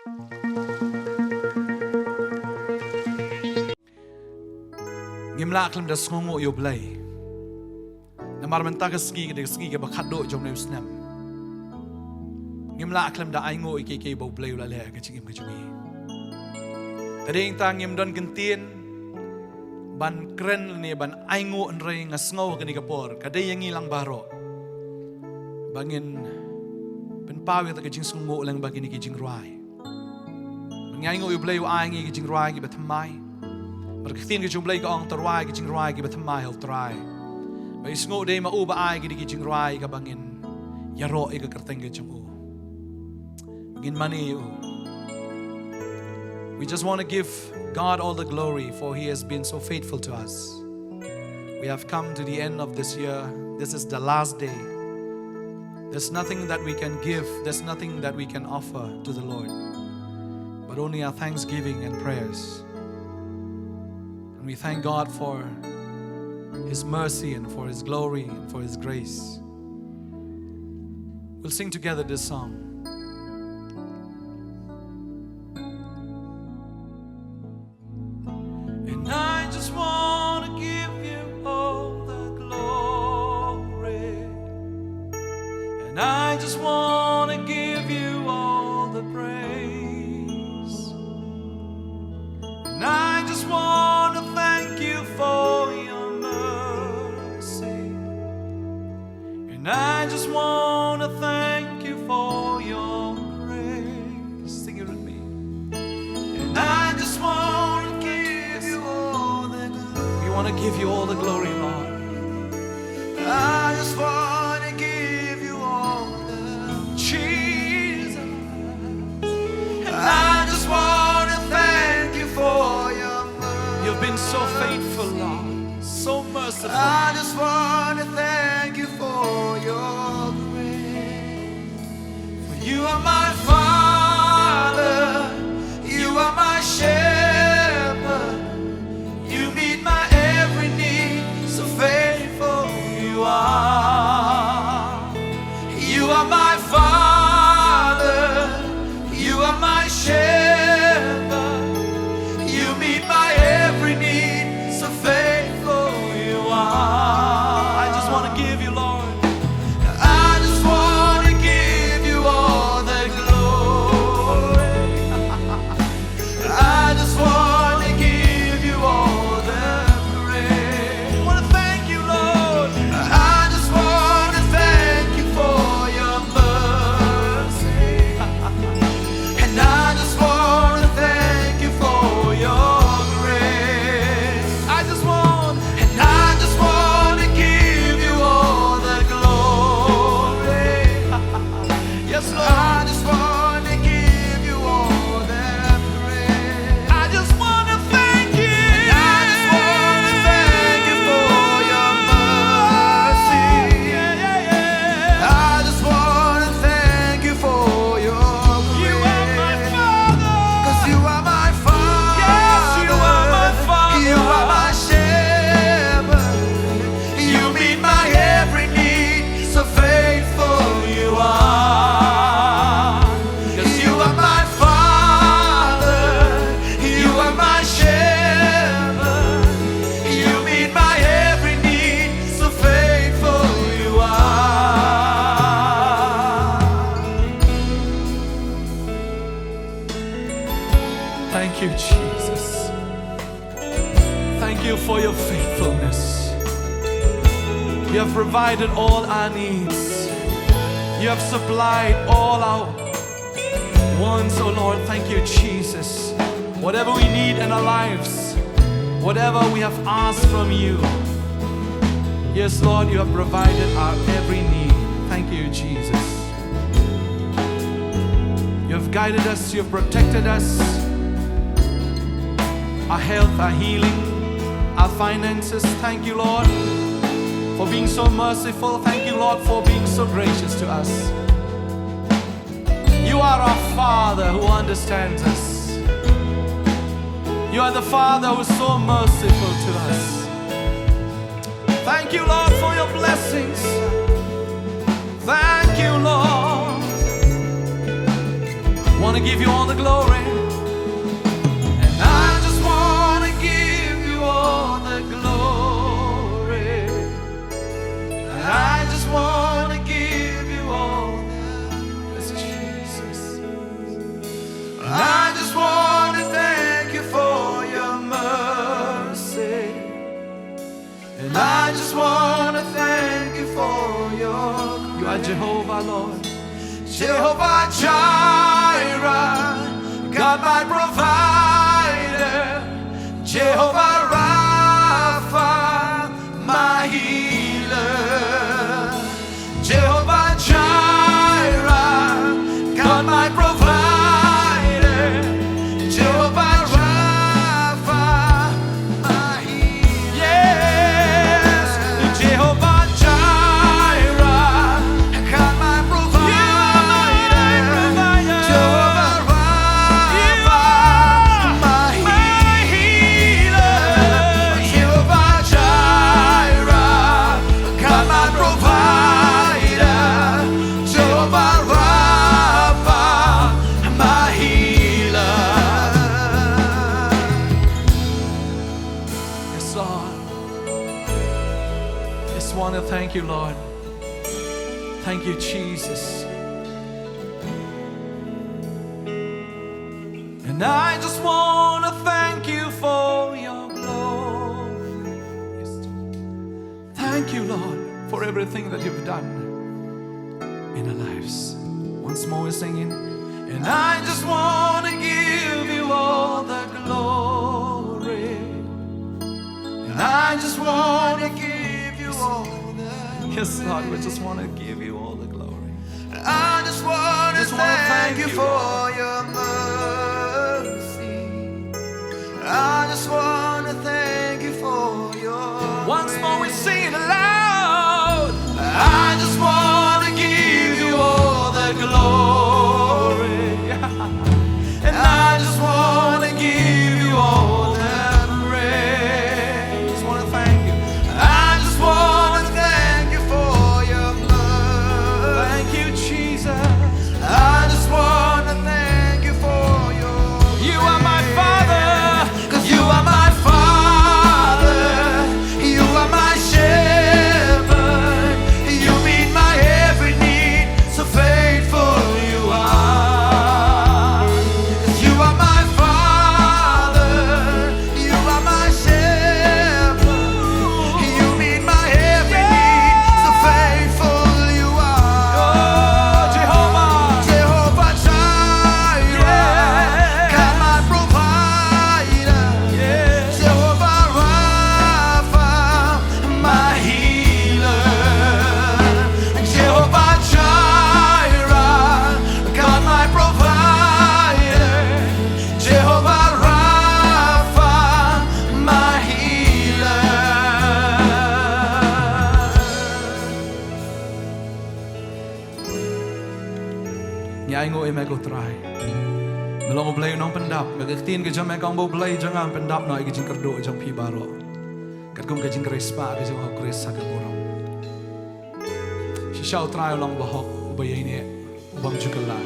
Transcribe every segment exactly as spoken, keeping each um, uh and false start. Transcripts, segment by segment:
Ngim lah khlem da sngewnguh ïa U Blei. Namar mynta ka sngi ka dei ka sngi kaba khatduh jong une u snem. Ngim lah khlem da ainguh ïa kiei kiei ba U Blei u la leh ha ka jingim ka jong ngi. Te dei nangta ngim don kyntien ban kren ne ban ainguh, hynrei nga sngew ha kane ka por ka dei ïa ngi lang baroh ba ngin pynpaw ïa kata ka jingsngewnguh lyngba kine ki jingrwai. Ban ngi ainguh ïa U Blei u ai ngi ki jingrwai kiba thymmai. Bad ka ktien ka jong U Blei ka ong, to rwai ki jingrwai kiba thymmai ha U Trai. Ba ngi sngew dei ma u ba ai kine ki jingrwai kaba ngin ïaroh ïa ka kyrteng ka jong u. Ngin mane ïa u. We just want to give God all the glory, for he has been so faithful to us. We have come to the end of this year. This is the last day. There's nothing that we can give, there's nothing that we can offer to the Lord, but only our thanksgiving and prayers. And we thank God for his mercy and for his glory and for his grace. We'll sing together this song. And I just want to give you all the glory. And I just want to give you all the praise. And I just want to thank you for your mercy. And I just want to thank you for your grace. Sing it with me. And I just want to give you all the glory. We want to give you all the glory, Lord. I just want to give you all the Jesus. And I just want to thank you for your mercy. You've been so faithful, Lord. So merciful. I just want to thank you for your grace. For you are my father, you are my shepherd, you meet my every need, so faithful you are. You are my father, you are my shepherd, you meet my every need, so faithful you are. I just want to give you, Lord. I just want to give you all the glory. I just want to give you all the praise. I want to thank you, Lord. I just want to thank you for your mercy. And I just want to thank you for your grace. I just want, and I just want to give you all the glory. Yes, Lord. I just want to give you all the praise. I just want to thank you. And I just want to thank you for your mercy. Yeah, yeah, yeah. I just want to thank you for your grace. You are my father. 'Cause you are my father. Yes, you are my father. You are my shepherd. You meet my every need, so faithful you are. 'Cause you are my father, you are my shepherd. You meet my every need, so faithful you are. Thank you, Jesus. Thank you for your faithfulness. You have provided all our needs. You have supplied all our wants, oh Lord. Thank you, Jesus. Whatever we need in our lives, whatever we have asked from you, yes, Lord, you have provided our every need. Thank you, Jesus. You have guided us, you have protected us. Our health, our healing, our finances. Thank you, Lord, for being so merciful. Thank you, Lord, for being so gracious to us. You are our Father who understands us. You are the Father who is so merciful to us. Thank you, Lord, for your blessings. Thank you, Lord. Wanna give you all the glory. And I just wanna give you all the glory. And I just wanna give you all the, yes, Jesus. And I just wanna thank you for your mercy. And I just wanna thank you for your, you are Jehovah, Lord. Jehovah Jireh, God my provider. Jehovah Rapha, my healer. Jehovah Jireh, God my provider. Jehovah Rapha, my healer. Yes, Jehovah Jireh, God my provider. Jehovah Rapha, my healer. Jehovah Jireh, God my provider. Jehovah Rapha, my healer. Yes, Lord. Just want to thank you, Lord. Thank you, Jesus. And I just want to thank you for your glory. Yes, Lord. Thank you, Lord, for everything that you've done in our lives. Once more, we're singing. And I just want to give you all the glory. And I just want to give you all the, yes, Lord, we just want to give you all the glory. I just want to, just want to thank, thank you, you for your mercy. I just want to thank you for your, once more we sing it aloud. I just want to give you all the glory. And I just want to give you all the praise. Just want to thank you. I just want to thank you for your mercy. Thank you, Jesus. I just want to thank you for your, you are my Father. 'Cause you are my Father, you are my shepherd, you meet my every need, so faithful you are. 'Cause you are my Father, you are my shepherd, you meet my every need, so faithful you are. Oh, Jehovah. Jehovah Jireh, yeah, God my provider. Jehovah Rapha, my healer. Jehovah Jireh, God my provider. Jehovah Rapha, my healer. Ngi ainguh ïa me ko Trai. Me long U Blei u nongpyndap, me ka ktien ka jong me ka ong ba U Blei jong nga un pyndap noh ïa ka jingkyrduh jong phi baroh. Katkum ka jingkyrpad ka jong u Khrist ha ka burom. Shisha U Trai u long uba hok, uba ïaineh, u bym ju kylla.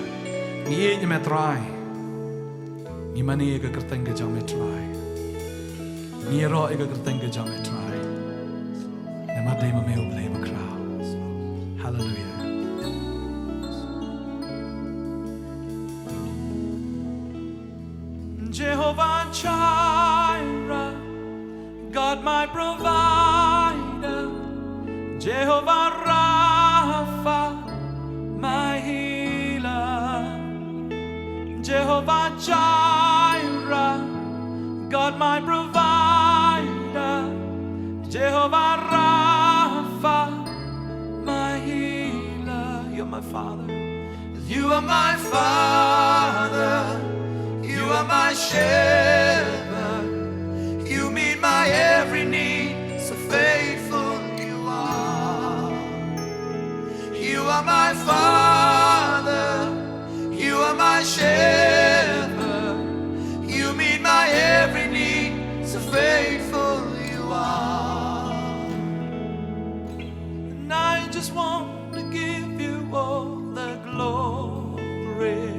Ngi ïeit ïa me Trai. Ngi mane ïa ka kyrteng ka jong me Trai. Ngi ïaroh ïa ka kyrteng ka jong me Trai. Namar dei ma me U Blei bakhraw. Haleluia. Jehovah Jireh, God my provider, Jehovah Rapha, my healer, Jehovah Jireh, God my provider, Jehovah Rapha, my healer. You're my Father. You are my Father, you are my shepherd, you meet my every need, so faithful you are. You are my Father, you are my shepherd, you meet my every need, so faithful you are. And I just want to give you all the glory.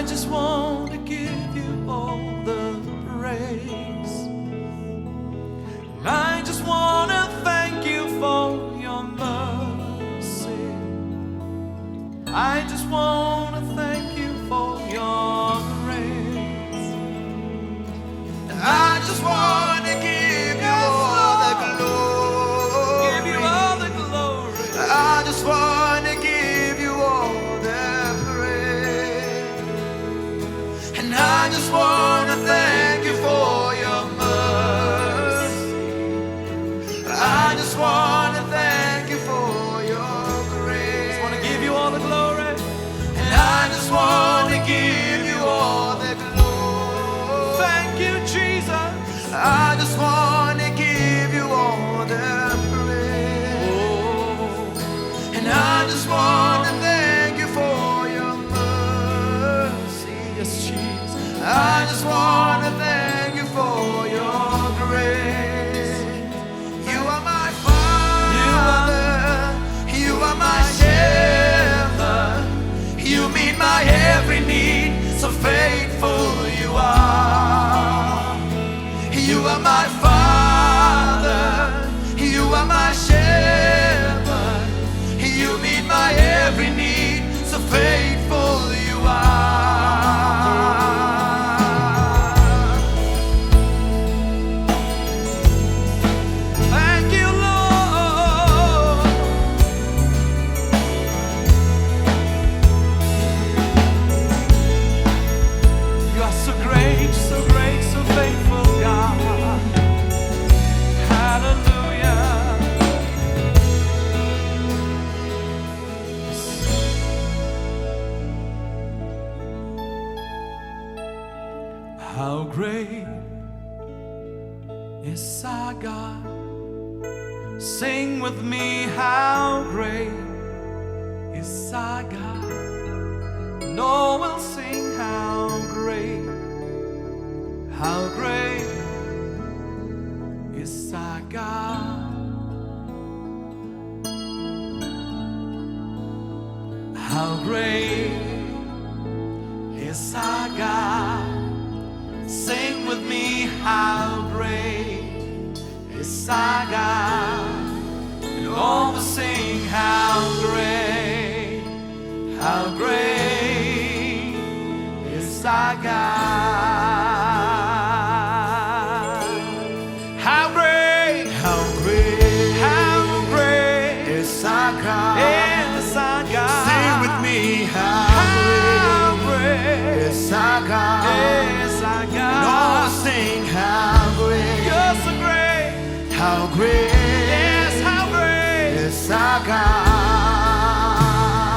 Just want to give you all the praise. I just want to thank you for your mercy. I just want to thank you for your grace. I just want to give you all the glory. Give you all the glory. I just want to give you all the praise. And I just want to thank you for your mercy. I just want to thank you for your grace. Just want to give you all the glory. And I just want to give you all the glory. Thank you, Jesus. I just want to give you all the praise. Oh. And I just want to thank you for your mercy. Yes, Jesus. I just want to thank you for your grace. You are my father. You are my shepherd. You meet my every need. So faithful you are. You are my father. You are my shepherd. You meet my every need. So faithful you are. Thank you, Lord. You are so great, so great, so faithful, God. Hallelujah. How great is our God. Sing with me, how great is our God. And all will sing, how great, how great is our God. How great is our God. Sing with me, how great is our God. And all will sing, how great, how great is our God. How great, how great, how great is our God. Is our God. Sing with me, how, how great, great is our God. Is our God. And all sing, how great. You're so great. How great, yes, how great is our God.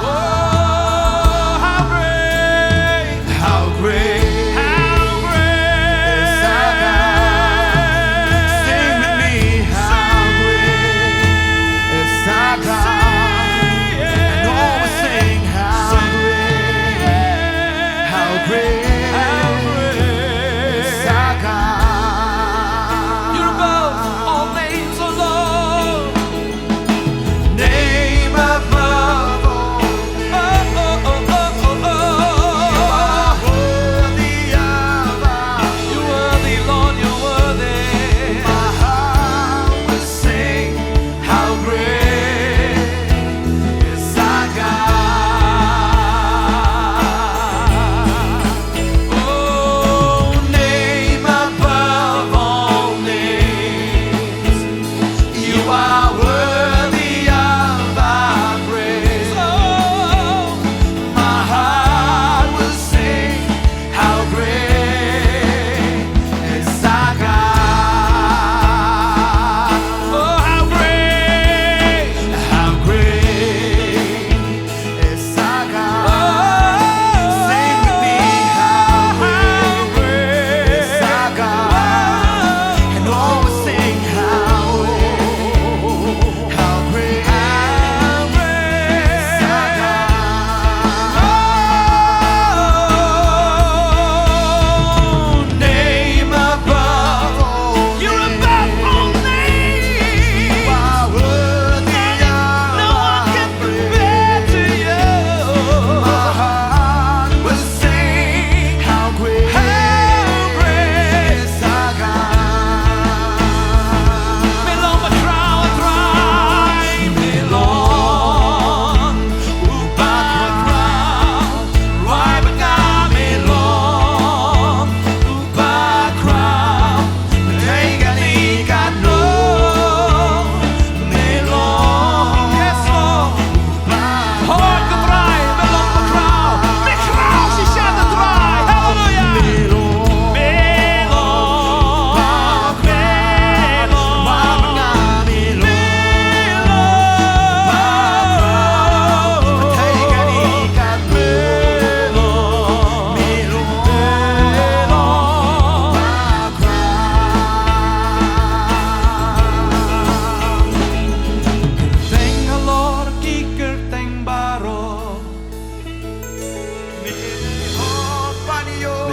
Oh, how great, how great, how great is our God. Sing with me, how great is our God. And all will sing, how great, how great is our God. You're above all names, oh Lord.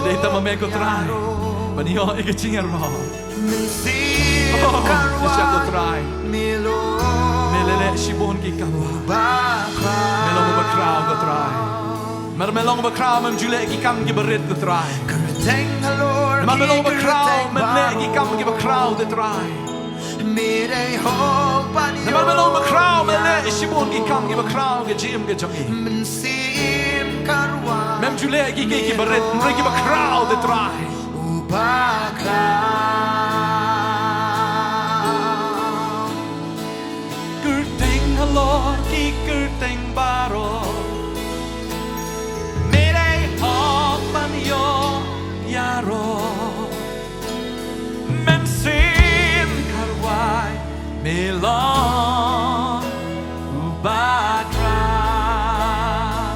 Dei tang ma me ko Trai ban ïoh ïa ka jingïaroh. Oh, shisha ko Trai, me la leh shibun ki kam. Me long uba khraw ko Trai. Namar me long uba khraw, mem ju leh ki kam kiba rit ko Trai. Namar me long uba khraw, mem leh ki kam kiba khraw ko Trai. Namar me long uba khraw, me leh shibun ki kam kiba khraw ha ka jingim ka jong ngi. Mem ju leh ki, ki, kiba rit, hynrei kiba khraw ko Trai. Kyrteng halor ki kyrteng baroh, me dei hok ban ïoh ïaroh. Mynsiem kyrwai, me long uba khraw.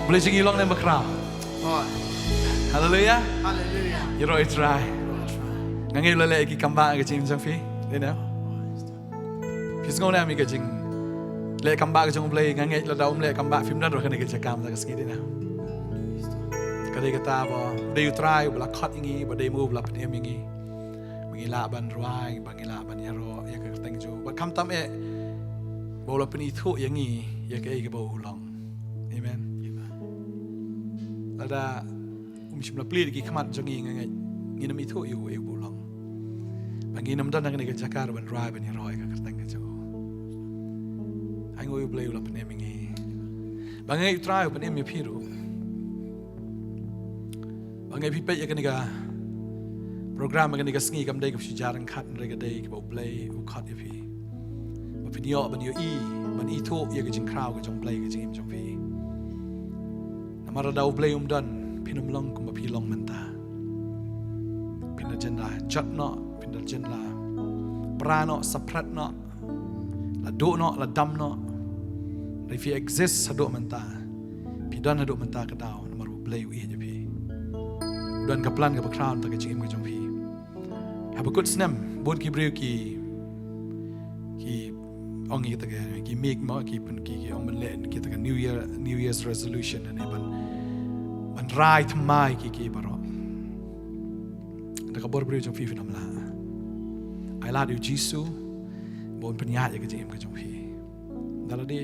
Blei jong ngi long ne ba khraw. Haleluya. Haleluya. Ïaroh ïa u Trai. Nga ngeit la leh ki kam ba ka jingim jong phi. Dei ne? Phi sngew ne em ïa ka jingleh kam ba ka jong U Blei? Nga ngeit lada um leh kam ba phim don ruh ha kane ka jaka mynta ka sngi, dei ne? Ka dei kata ba dei u Trai uba la khot ïa ngi, ba dei mo uba la pynim ïa ngi, ba ngi lah ban rwai, ba ngi lah ban ïaroh ïa ka kyrteng jong u. Bad khamtam eh ba u la pynithuh ïa ngi ïa kaei kaba u long. Amen. Lada um shym la plie da ki khmat jong ngi, nga ngeit ngin ym ithuh ïa u, ïa u ba u long. Ba ngin ym don ha kane ka jaka ban rwai ban ïaroh ïa ka kyrteng ka jong u. Ainguh ïa U Blei u la pynim ïa ngi. Ba nga ngeit u Trai u pynim ïa phi ruh. Ba nga ngeit phi peit ïa kane ka program ha kane ka sngi kam dei kaba shu jar ryngkat, hynrei ka dei kaba U Blei u khot ïa phi. Ba phin ïoh ban ïohi, ban ithuh ïa ka jingkhraw ka jong U Blei ha ka jingim jong phi. Namar lada U Blei um don, phin ym long kumba phi long mynta. Phin da jin la jot noh, phin da jin la pra noh, saphriang noh, la duh noh, la dam noh. Hynrei phi exist haduh mynta. Phi don haduh mynta ka daw namar U Blei u ïeit ïa phi. U don ka plan kaba khraw na ka bynta ka jingim ka jong phi. Haba kut snem, bun ki briew ki, ki ong kita ki, ki mih mo, ki pyn, ki, ki ong ban leh kita ki New Year, New Year's resolution, ne ban, ban rai thymmai ki, ki baroh. Da ka bor briew jong phi phin ym lah. Ai lad ïa U Jisu ba un pynïaid ïa ka jingim ka jong phi. Da lade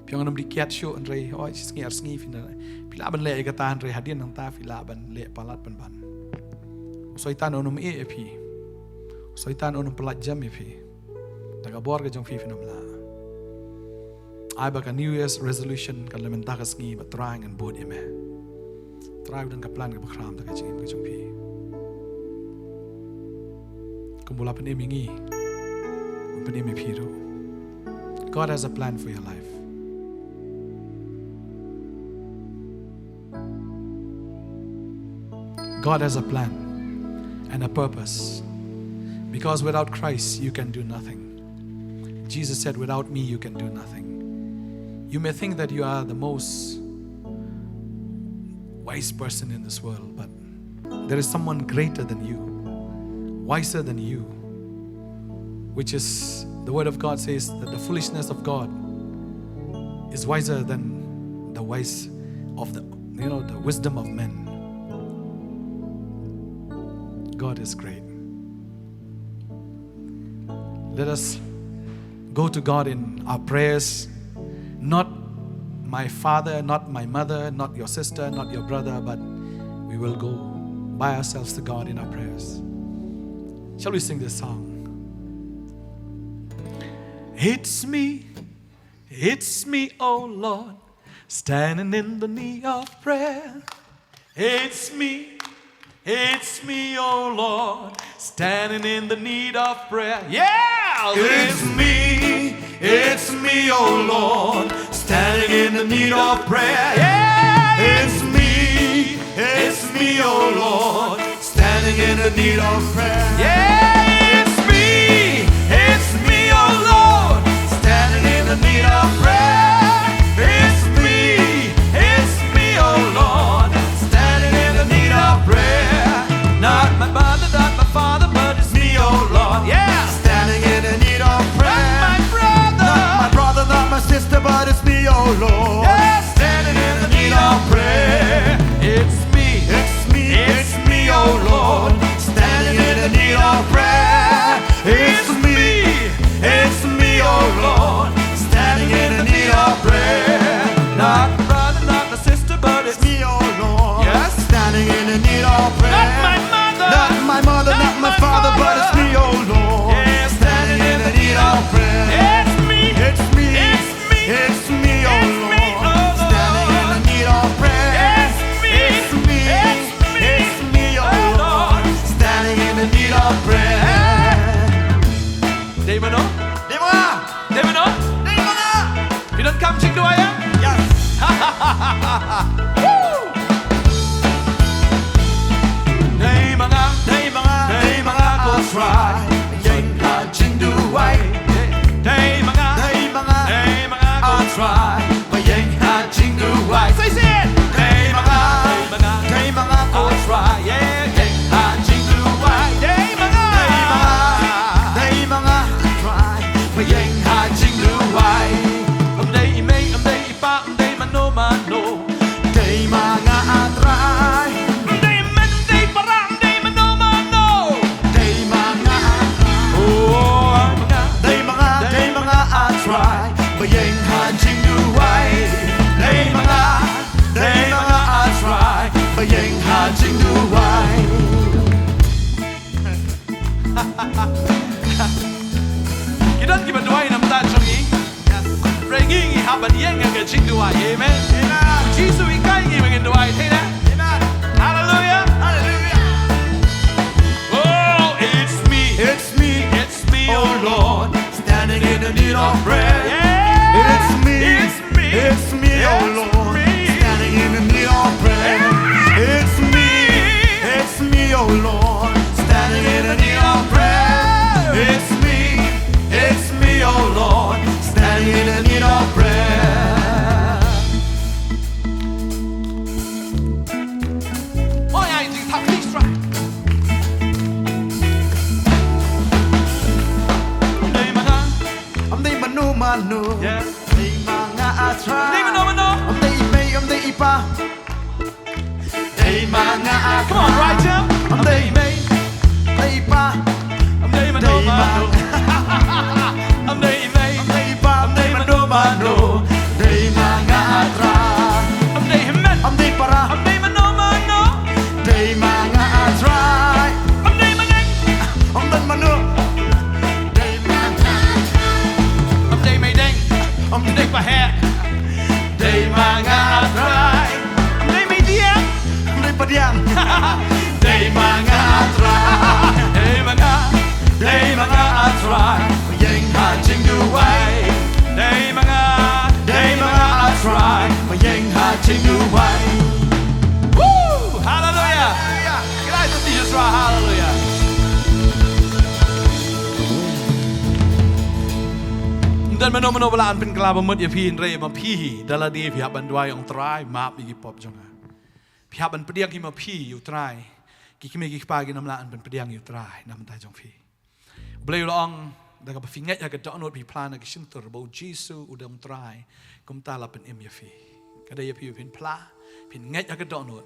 phi ong ngam dei kiad shuh, hynrei hooid shi sngi ar sngi phi lah, phi lah ban leh ïa kata, hynrei hadien nangta phi lah ban leh palat pynban. U Soitan un ym ïeh ïa phi. U Soitan un ym pyllait jam ïa phi. Da ka bor ka jong phi phin ym lah. Ai ba ka New Year's resolution kan leh mynta ka sngi ba Trai ngan bud ïa me. Trai u don ka plan kaba khraw na ka jingim ka jong phi. Kumba u la pynim ïa ngi, un pynim ïa phi ruh. God has a plan for your life. God has a plan and a purpose. Because without Christ, you can do nothing. Jesus said, "Without me, you can do nothing." You may think that you are the most wise person in this world, but there is someone greater than you, wiser than you, which is, the word of God says that the foolishness of God is wiser than the wise of the, you know, the wisdom of men. God is great. Let us go to God in our prayers. Not my father, not my mother, not your sister, not your brother, but we will go by ourselves to God in our prayers. Shall we sing this song? It's me, it's me, oh Lord, standing in the need of prayer. It's me, it's me, oh Lord, standing in the need of prayer. Yeah! It's me, it's me, oh Lord, standing in the need of prayer. Yeah! It's me, it's me, oh Lord, standing in the need of prayer. Yeah, it's me, it's me, oh Lord, standing in the need of prayer. It's me, it's me, oh Lord, standing in the need of prayer. Not my mother, not my father, but it's me, oh Lord. Yeah, standing in the need of prayer. Not my brother, not my brother, not my sister, but it's me, oh Lord. Yeah, standing in the need of prayer. It's me, Ïeng ha jingduwai. Ki don kiba duwai namar jong ngi. Hynrei ngi ngi hap ban ïeng ha ka jingduwai. Amen. Amen. Jisu i kai ngi ba ngin duwai. Thei ne? Amen. Hallelujah. Hallelujah. Oh, it's me. It's me. It's me, oh Lord, standing in the need of prayer. Yeah. It's me. It's me. It's me, oh Lord, standing in the need of prayer. It's me. It's me, oh Lord, standing in the need of prayer. It's me. It's me, oh Lord, standing in the need of prayer. Oh, yeah, it's a police strike. Ym dei ma nga. Ym dei mano mano. Yes. Dei ma nga A Trai. Ym dei mano mano. Ym dei i mei, ym dei i pa. Dei ma nga A Trai. Come on, right, Jim. Ym dei i mei, ym dei i pa. Ym dei mano mano. Ym dei i mei, ym dei i pa, ym dei mano mano. Dei ma nga A Trai. Ym dei hynmen, ym dei para, ym dei mano mano. Dei ma nga A Trai. Ym dei ma neng, ym don mano. Dei ma nga. Ym dei mei deng, ym dei pa heh. Dei ma nga A Trai. Ym dei mei diang, ym dei pa diang. Dei ma nga A Trai. Dei ma nga. Dei ma nga A Trai. Ïeng ha jingduwai. Dei ma nga. Dei ma nga A Trai. Ïeng ha jingduwai. Woo! Hallelujah. Hallelujah. Kyrpad ïa u Trai, hallelujah. Ym don mano mano ba lah ban pynkylla ba mut ïa phi, hynrei ma phi hi da lade phi hap ban duwai, ong Trai, map ïa ki pop jong nga. Phi hap ban pdiang hi ma phi ïa u Trai. Ki kmie ki kpa kin ym lah ban pdiang ïa u Trai na bynta jong phi. U Blei u la ong, da kaba phi ngeit ha ka dohnud, phi phla na ka shyntur ba u Jisu u dei u Trai, kumta la pynim ïa phi. Ka dei ïa phi ba phin phla, phin ngeit ha ka dohnud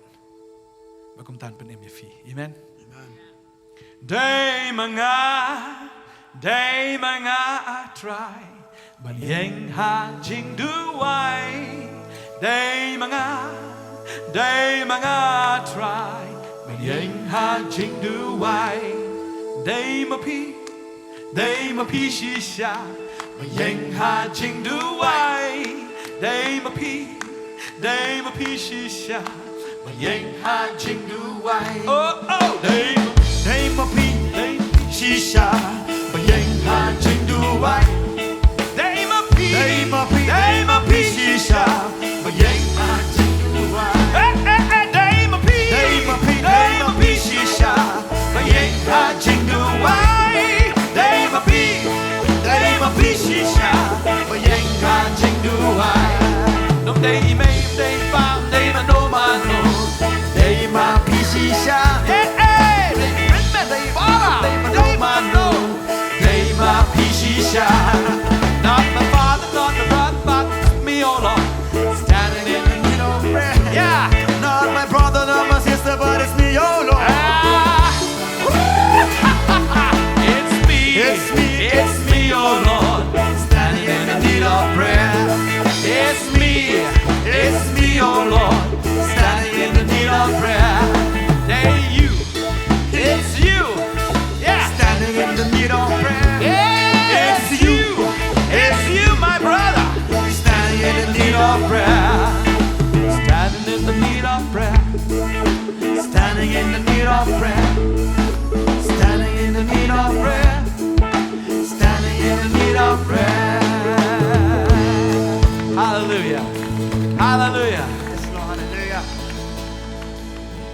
ba kumta yn pynim ïa phi. Amen. Amen. Dei ma nga, dei ma nga A Trai, ban ïeng ha jingduwai. Dei ma nga, dei ma nga A Trai, ban ïeng ha jingduwai. Dei ma phi, dei ma phi shisha, ban ïeng ha jingduwai. Dei ma phi, dei ma phi shisha, ban ïeng ha jingduwai. Oh, oh. Dei, dei ma phi, dei ma phi shisha, ban ïeng ha jingduwai. Dei ma phi, dei ma phi, dei ma phi shisha, ban ïeng ha jingduwai. Eh, eh, eh, dei ma phi, dei ma phi, dei ma phi shisha, ban ïeng ha jingduwai. Dei ma phi, dei ma phi shisha, ban ïeng ha jingduwai. Ym dei i mei, ym dei i pa, ym dei mano mano. Dei ma phi shisha. Eh, eh. Dei ma phi, dei ma phi, dei mano mano. Dei ma phi shisha. Not my father, not my brother, but me, oh Lord. Standing in the need of prayer. Yeah. Not my brother, not my sister, but it's me, oh Lord. Ah. It's me. It's me. It's me, oh Lord. Standing in the need of prayer. It's me. It's me, oh Lord. Standing in the need of prayer. Hey, you. It's you. Yeah. Standing in the need of prayer. Yeah. It's you. It's you, my brother. Standing in the need of prayer. Standing in the need of prayer. Standing in the need of prayer. Standing in the need of prayer. Standing in the need of prayer. Hallelujah. Hallelujah. Yes, Lord. Hallelujah.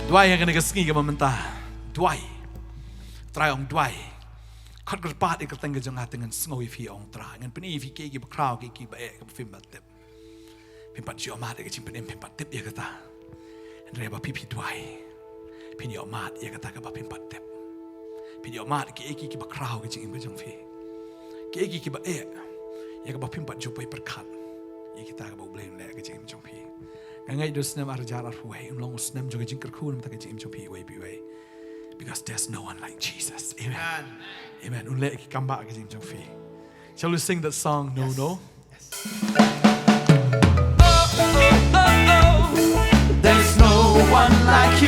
Duwai ha kane ka sngi kaba mynta. Duwai. Trai ong duwai. Khot kyrpad ïa ka kyrteng ka jong nga te ngan sngew ïa phi, ong Trai. Ngan pyni ïa phi kiei kiei kiba khraw, kiei kiei kiba eh, kaba phim pat tip. Phim pat ïohmad ïa ka jingpynim, phim pat tip ïa kata. Hynrei ba phi phi duwai, phin ïohmad ïa kata kaba phim pat tip. Phin ïohmad kiei kiei kiba khraw ka jingim ka jong phi. Kiei kiei kiba eh, ïa kaba phim pat ju poi pyrkhat. Ïa kita kaba U Blei un leh ka jingim jong phi. Nga ngeit u snem ar hajar arphew wei un long u snem jong ka jingkyrkhu na ka bynta ka jingim jong phi iwei pa iwei. Because there's no one like Jesus. Amen. Amen. Amen. Un leh ki kam ba ka jingim jong phi. Shall we sing that song? No, yes. No. Yes. There's no one like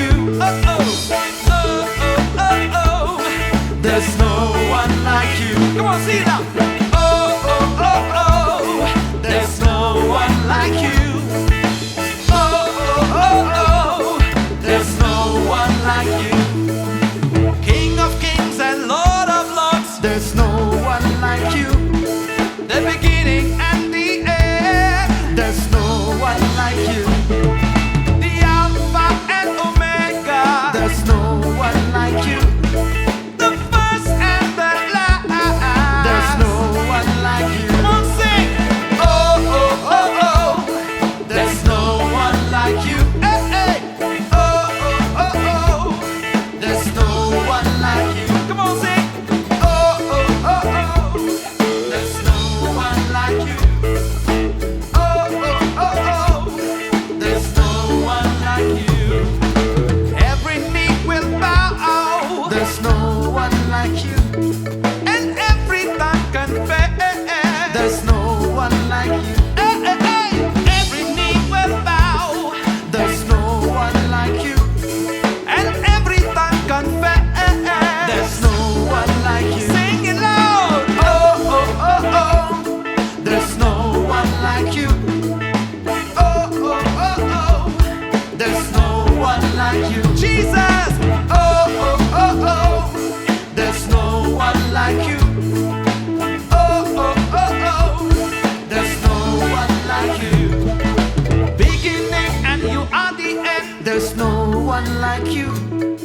There's no one like you.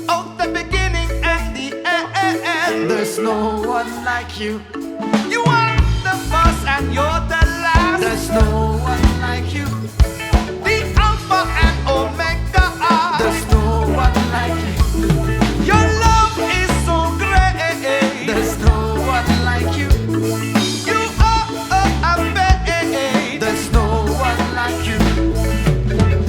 Oh, the beginning and the end. There's no one like you. You are the first and you're the last. There's no one like you. The Alpha and Omega. There's no one like you. Your love is so great. There's no one like you. You are, oh, a babe. There's no one like you.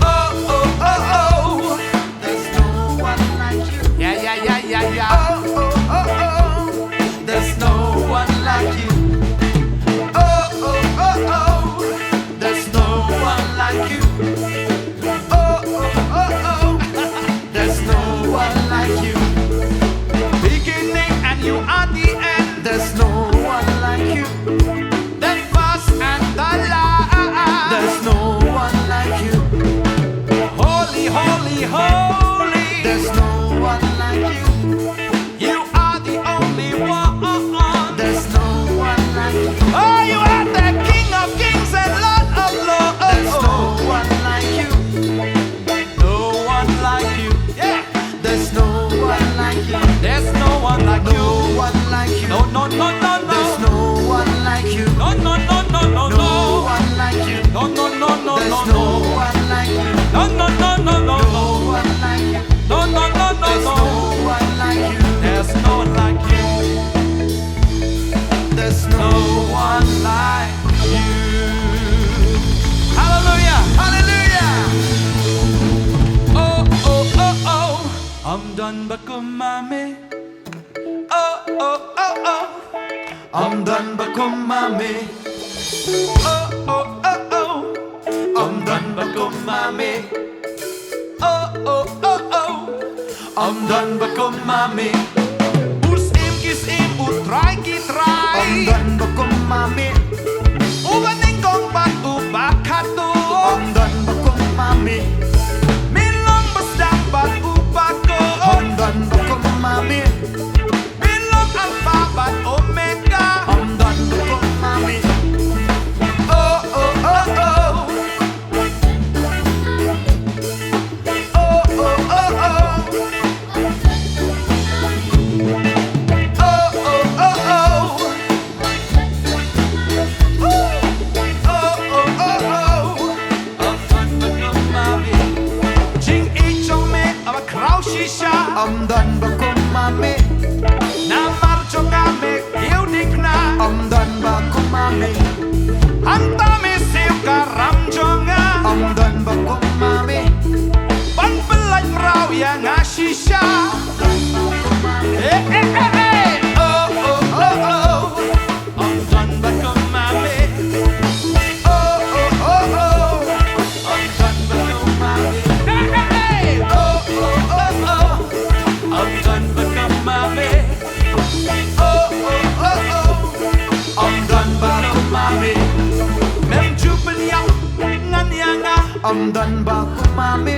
Oh, oh, oh, oh. There's no one like you. Yeah, yeah, yeah, yeah, yeah. Oh, oh, oh, oh. There's no one like you. Oh, oh, oh, oh. There's no one like you. Oh, oh, oh, oh. There's no one like you. Beginning and you are the end. There's no one like you. The first and the last. There's no one like you. Holy, holy, holy. There's no one like you. You are the only one. There's no one like you. Oh, you are the King of kings and Lord of lords. There's no one like you. No one like you. Yeah. There's no one like you. There's no one like you. No one like you. No, no, no, no, no. There's no one like you. No, no, no, no, no, no. No one like you. No, no, no, no, no, no. There's no one like you. No, no, no, no, no, no. No one like you. No, no, no, no, no. There's no one like you. There's no one like you. There's no one like you. Hallelujah. Hallelujah. Oh, oh, oh, oh. Ym don ba kum ma me. Oh, oh, oh, oh. Ym don ba kum ma me. Oh, oh, oh, oh. Ym don ba kum ma me. Oh, oh, oh, oh. Ym don ba kum ma me. U syiem ki syiem, u trai ki trai. Ym don ba kum ma me. U ba nyngkong bad u ba khatduh. Ym don ba kum ma me. Me long ba sdang bad u ba kut. Ym don ba kum ma me. Me long Alpha bad Omega. Ym don ba kum ma me. Oh, oh, oh, oh. Oh, oh, oh, oh. Oh, oh, oh, oh. Ooh. Oh, oh, oh, oh. Ym don ba kum ma me. Jingïeit jong me haba khraw shisha. Ym don ba kum ma me. Namar jong nga me kiew diengphna. Ym don ba kum ma me. Hangta me siew ka ram jong nga. Ym don ba kum ma me. Ban pyllait mraw ïa nga shisha. Eh, eh, eh, eh. Oh, oh, oh, oh. Ym don ba kum ma me. Oh, oh, oh, oh. Ym don ba kum ma me. Eh, eh, eh. Oh, oh, oh, oh. Ym don ba kum ma me. Oh, oh, oh, oh. Ym don ba kum ma me. Mem ju pynïap ngan ïa nga. Ym don ba kum ma me.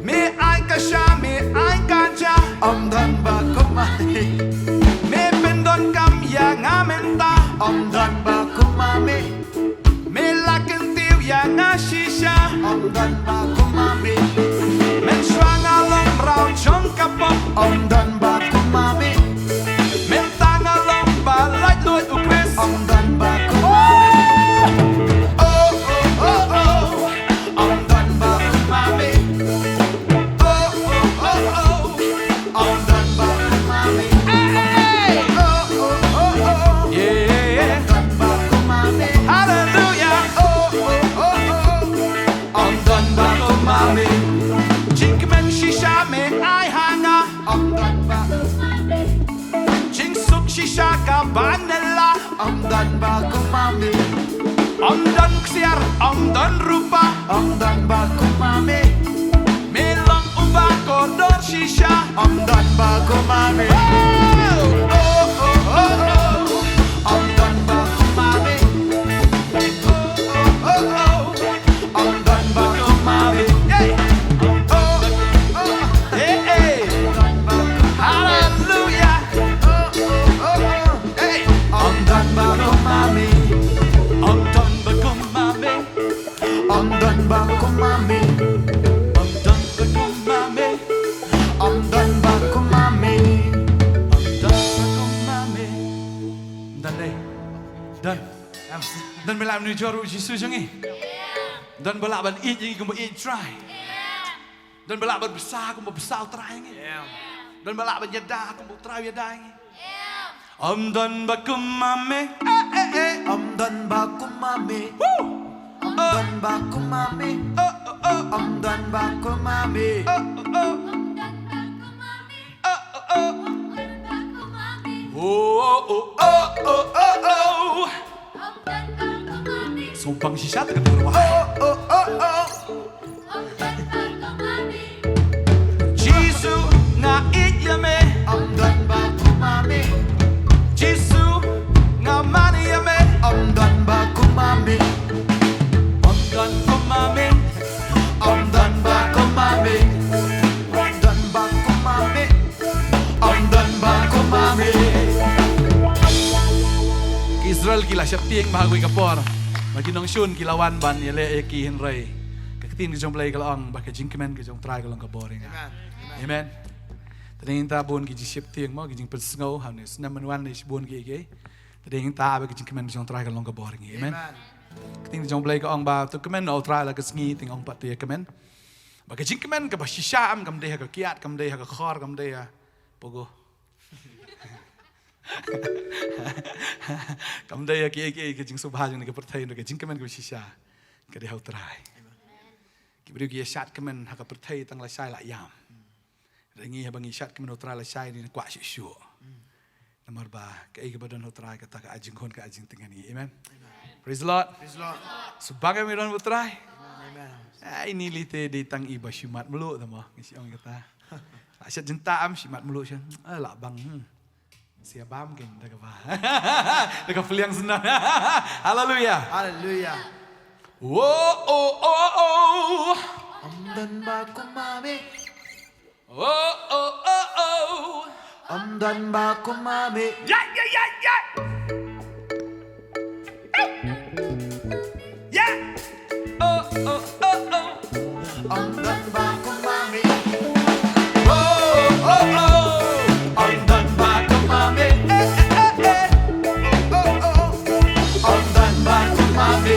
Me ai ka sha, me ai ka ja. Ym don ba kum ma me. Me pyndonkam ïa nga mynta. Ym don ba kum ma me. Me la kyntiew ïa nga shisha. Ym don ba kum ma me. Mynshuwa nga long mraw jong ka pop. Ym don ba kum ma me. Mynta nga long ba laitluid U Khrist. Ym don ba kum ma me. Oh, oh, oh, oh. Ym don ba kum ma me. Oh, oh, oh, oh. Ym don ba kum ma me. Hey, hey, hey. Oh, oh, oh, oh. Yeah. Ym don ba kum ma me. Hallelujah. Oh, oh, oh, oh. Ym don ba kum ma me. Jingkmen shisha me ai ha nga. Ym don ba kum ma me. Jingsuk shisha ka vanilla. Ym don ba kum ma me. Ym don ksiar, ym don rupa. Ym don ba kum ma me. Me long uba kordor shisha. Ym don ba kum ma me. Oh, oh, oh, oh. Ym don ba kum ma me. Oh, oh, oh, oh. Ym don ba kum ma me. Hey. Oh, oh, hey, hey. Hallelujah. Oh, oh, oh, oh. Hey. Ym don ba kum ma me. Ym don ba kum ma me. Ym don ba kum ma me. Jor u Jisu jong ngi. Don ba lah ban ïeit ïa ngi kumba ïeit u Trai. Don ba lah ban bsa kumba bsa u Trai ïa ngi. Don ba lah ban ïada kumba u Trai u ïada ïa ngi. Ym don ba kum ma me. Eh, eh, eh. Ym don ba kum ma me. Woo! Ym don ba kum ma me. Oh, oh, oh. Ym don ba kum ma me. Oh, oh, oh. Oh, oh, oh. Oh, oh, oh, oh, oh. Sumbang shisha te ka terwa. Oh, oh, oh, oh. Jisu nga ïeit ïa me. Ym don ba kum ma me. Jisu nga mane ïa me. Ym don ba kum ma me. Ym don kum ma me. Ym don ba kum ma me. Ym don ba kum ma me. Ym don ba kum ma me. Ki Israel ki la sheptieng bha ha kawei ka por. Ba ki nongshun ki la wan ban ïaleh ïa ki, hynrei ka ktien ka jong U Blei ka la ong ba ka jingkmen ka jong U Trai ka long ka bor ïa nga. Amen. Amen. Te dei nangta bun ki jingsheptieng mo, ki jingpynsngew hangne snem mynwan ne shibun kiei kiei. Te dei nangta ba ka jingkmen ka jong U Trai ka long ka bor ïa ngi. Amen. Amen. Ka ktien ka jong U Blei ka ong ba to kmen ïa U Trai la ka sngi, te ong pat to ïa kmen. Ba ka jingkmen kaba shisha em kam dei ha ka kiad, kam dei ha ka khor, kam dei ha pogo. Kam dei ha kiei kiei ka jingsngewbha jong kane ka pyrthei, hynrei ka jingkmen kaba shisha ka dei ha U Trai. Ki briew ki ïa shad kmen ha ka pyrthei tang lashai la ïam. Hynrei ngi haba ngi shad kmen ha U Trai lashai ngi kwah shuh shuh. Namar ba kaei kaba don ha U Trai kata ka ai jingkhun, ka ai jingtngen ïa ngi. Amen. Praise the Lord. Praise the Lord. Sngewbha ïa ngi don ha U Trai. Amen. Ai, ini lite dei tang i ba shimat mluh tama ngi shi ong kata. La shet jingta am shimat mluh shen. Ah, la bang. Hmm. Sia bam kin da kaba. Da ka peliang sendang. Hallelujah. Hallelujah. Whoa, oh, oh, oh. Ym don ba kum ma me. Oh, oh, oh, oh. Ym don ba kum ma me. Yeah, yeah, yeah, yeah. Yeah. Oh, oh, oh, oh. Ym don ba kum ma me. Oh, oh, oh, oh. Ym don ba kum ma me. Eh, eh, eh, eh. Oh, oh, oh. Ym don ba kum ma me.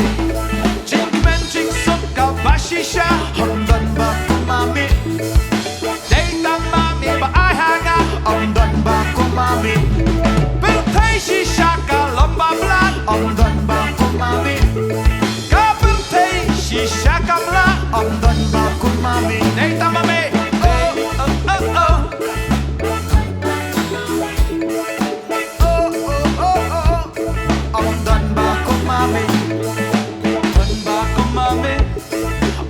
Jingkmen jingsuk kaba shisha. Ym don ba kum ma me. Dei tang ma me ba ai ha nga. Ym don ba kum ma me. Pyrthei shisha ka long ba blah. Ym don ba kum ma me. Ka pyrthei shisha ka blah. Ym don ba kum ma me. Dei tang ma me. Oh, oh, oh, oh. Oh, oh, oh, oh. Ym don ba kum ma me. Ym don ba kum ma me.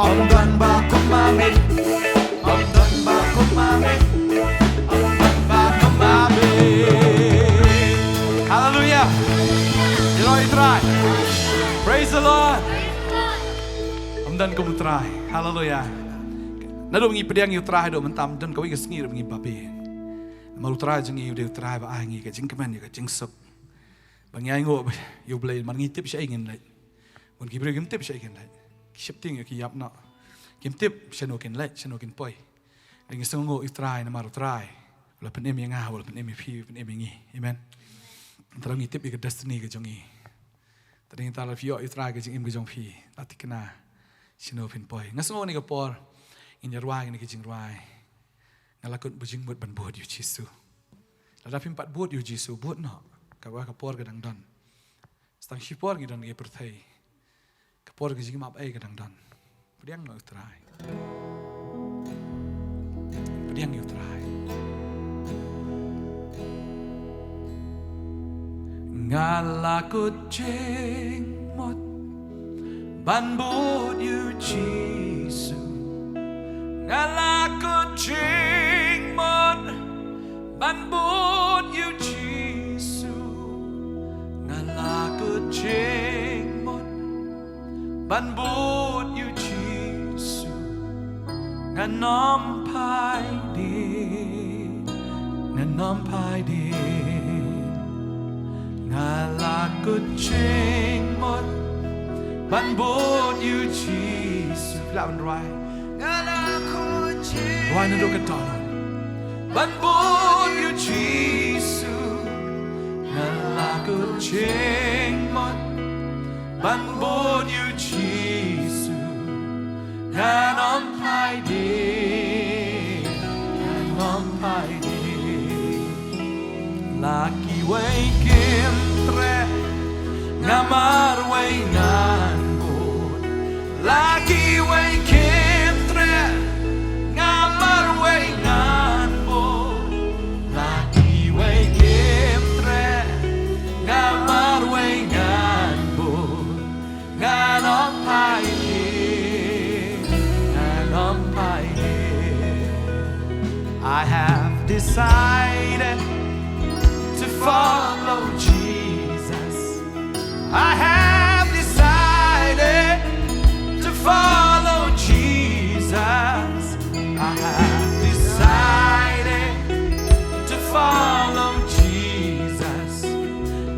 Ym don ba kum ma me. Ym don ba kum ma me. Ym don ba kum ma me. Hallelujah. Ïaroh ïa U Trai. Praise the Lord. Ym don kum U Trai. Hallelujah. Naduh ngi pdiang ïa U Trai haduh mynta ym don kawei ka sngi ruh ba ngim babe. Namar U Trai jong ngi u dei U Trai ba ai ngi ka jingkmen ïa ka jingsuk. Ba ngi ainguh ïa U Blei, namar ngi tip shaei ngin leit. Bun ki briew kim tip shaei kin leit. Ki sheptieng ïa ki ïap noh. Kim tip shano kin leit, shano kin poi. Ngi sngewnguh ïa U Trai namar U Trai u la pynim ïa nga, u la pynim ïa phi, u pynim ïa ngi. Amen. Te ngi tip ïa ka destiny ka jong ngi. Te ngi tip lada phi ïoh ïa U Trai ka jingim ka jong phi, la thikna shano phin poi. Nga sngew kane ka por ngin ïa rwai kane ka jingrwai. Nga la kut ba jingmut ban bud ïa U Jisu. Lada phim pat bud ïa U Jisu, bud noh. Kaba ka por ka dang don. Sa tang shipor ngi don ha ka pyrthei. Ka por ka jingmap ei ka dang don. Pdiang noh ïa U Trai. Pdiang ïa U Trai. Nga la kut jingmut ban bud ïa U Jisu. Nga la kut jingmut ban bud ïa U Jisu. Nga la kut jingmut ban bud ïa U Jisu. Ngan ym phai dien, ngan ym phai dien. Nga la kut jingmut ban bud ïa U Jisu. Lah ban rwai. Nga la kut jingmut. Rwai naduh ka dohnud. Ban bud ïa U Jisu. Nga la kut jingmut Ban bud ïa u Jisu, ngan ym phai dien, ngan ym phai dien. La kiwei kim treh, nga marwei ngan bud. La kiwei kim treh, nga marwei ngan bud. La kiwei kim treh, nga marwei ngan bud. Ngan ym phai dien, ngan ym phai dien. I have decided to follow Jesus. I have decided to follow Jesus. I have decided to follow Jesus.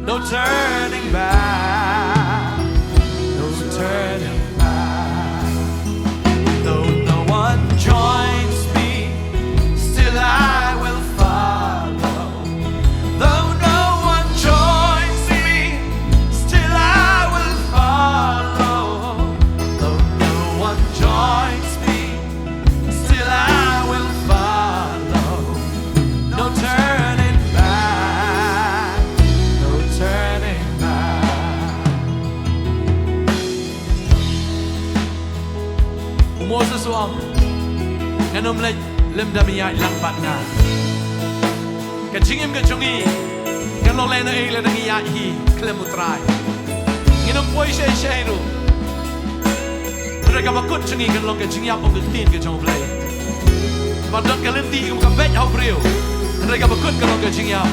No turning back, no turning back. Though no one joins me, still I will follow. Though no one joins me, still I will follow. Though no one joins me, still I will follow. No turning back, no turning back. U Moses u ong, ngan ym leit lymda me ïaid lang bad nga. Ka jingim ka jong ngi kan long lehnohei lada ngi ïaid hi khlem U Trai. Ngin ym poi shai shai ruh. Hynrei kaba kut jong ngi kan long ka jingïap, ong ka ktien ka jong U Blei. Ba don ka lynti kum ka beit ha u briew, hynrei kaba kut kan long ka jingïap.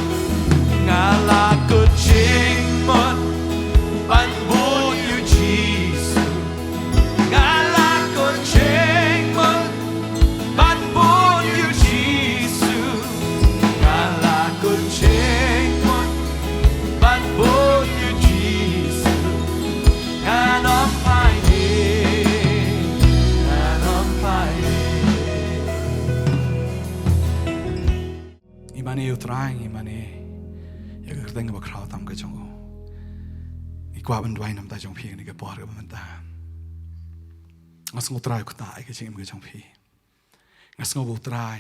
Nga la kut jingmut ban bud ïa u Jisu. Nga la kut jingmut ban bud ïa u Jisu. Nga la kut jingmut ban bud ïa u Jisu. Ngan ym phai dien, ngan ym phai dien. Ngi mane ïa u Trai, ngi mane ïa ka kyrteng kaba khraw tam ka jong u. Ngi kwah ban duwai namar jong phi kane ka por kaba mynta. Nga sngew u Trai u ktah ïa ka jingim ka jong phi. Nga sngew ba u Trai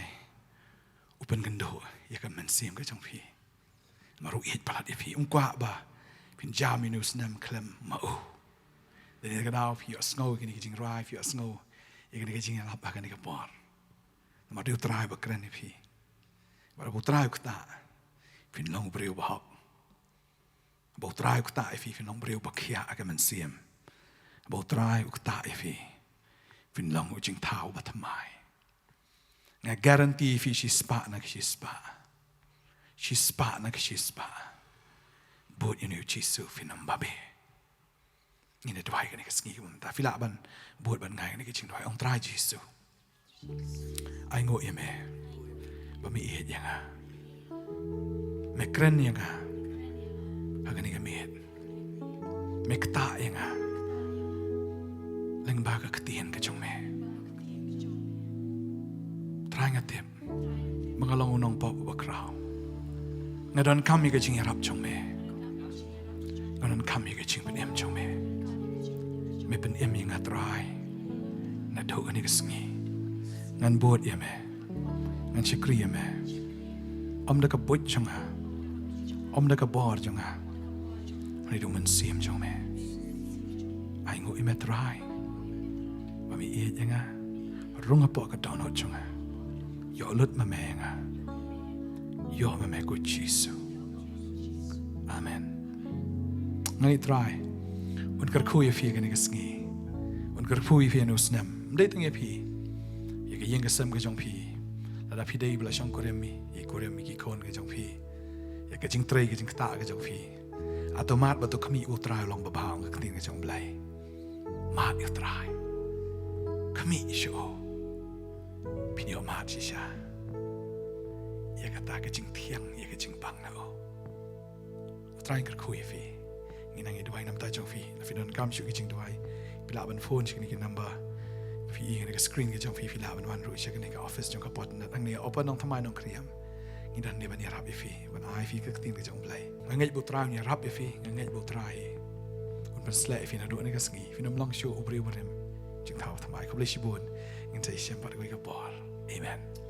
u pynkynduh ïa ka mynsiem ka jong phi. Namar u ïeit palat ïa phi, um kwah ba phin jam ïa une u snem khlem ma u. Dei na kata ka daw phi ïohsngew ïa kane ka jingrwai, phi ïohsngew ïa kane ka jingïalap ha kane ka por. Namar dei u Trai ba kren ïa phi. Namar ba u Trai u ktah, phin long u briew ba hok. Ba u Trai u ktah ïa phi, phin long u briew ba khiah ha ka mynsiem. Ba u Trai u ktah ïa phi, phin long u jingthaw ba thymmai. Nga guarantee ïa phi shispah na ka shispah, shispah na ka shispah, bud ïa une u Jisu phin ym babe. Ngin ïa duwai kane ka sngi kaba mynta. Phi lah ban bud bad nga ïa kane ka jingduwai. Ong, Trai Jisu, ai nguh ïa me ba me ïeit ïa nga. Me kren ïa nga ha kane ka miet. Me ktah ïa nga lyngba ka ktien ka jong me. Trai, nga tip ba nga long u nongpop uba khraw. Nga donkam ïa ka jingïarap jong me. Nga donkam ïa ka jingpynim jong me. Me pynim ïa nga, Trai, naduh kane ka sngi. Ngan bud ïa me. Ngan shakri ïa me. Ym da ka buit jong nga, ym da ka bor jong nga, hynrei da u Mynsiem jong me. Ai nguh ïa me, Trai, ba me ïeit ïa nga. Rung hapoh ka dohnud jong nga. Ïoh lut ma me ïa nga. Ïoh ma me, ko Jisu. Amen. Nga ngeit Trai un kyrkhu ïa phi kane ka sngi. Un kyrkhu ïa phi ha une u snem. Ym dei tang ïa phi, ïa ka ïing ka sem ka jong phi. Lada phi dei ba la shongkurim, ïa kurim ïa ki khun ka jong phi, ïa ka jingtrei ka jingktah ka jong phi. Hato mad ba to khmih ba u Trai u long babha, ong ka ktien ka jong U Blei. Mad ïa u Trai. Khmih shuh. Phin ïoh mad shisha ïa kata ka jingthiang, ïa ka jingbang na u. U Trai un kyrkhu ïa phi. Ngi nang ïa duwai namar jong phi. Lada phi donkam shuh ki jingduwai, phi lah ban phone sha kine ki number. Phi ïohi kane ka screen ka jong phi, phi lah ban wan ruh sha kane ka office jong ka Port Nat, hangne ha Upper Nongthymmai Nongkriem. Ngi don hangne ban ïarap ïa phi, ban ai phi ka ktien ka jong U Blei. Nga ngeit ba u Trai un ïarap ïa phi, nga ngeit ba u Trai pynsleh ïa phi naduh kane ka sngi, phin ym long shuh u briew barim jingthaw thymmai. Khublei shibun. Ngin sa ïashem pat kawei ka por. Amen.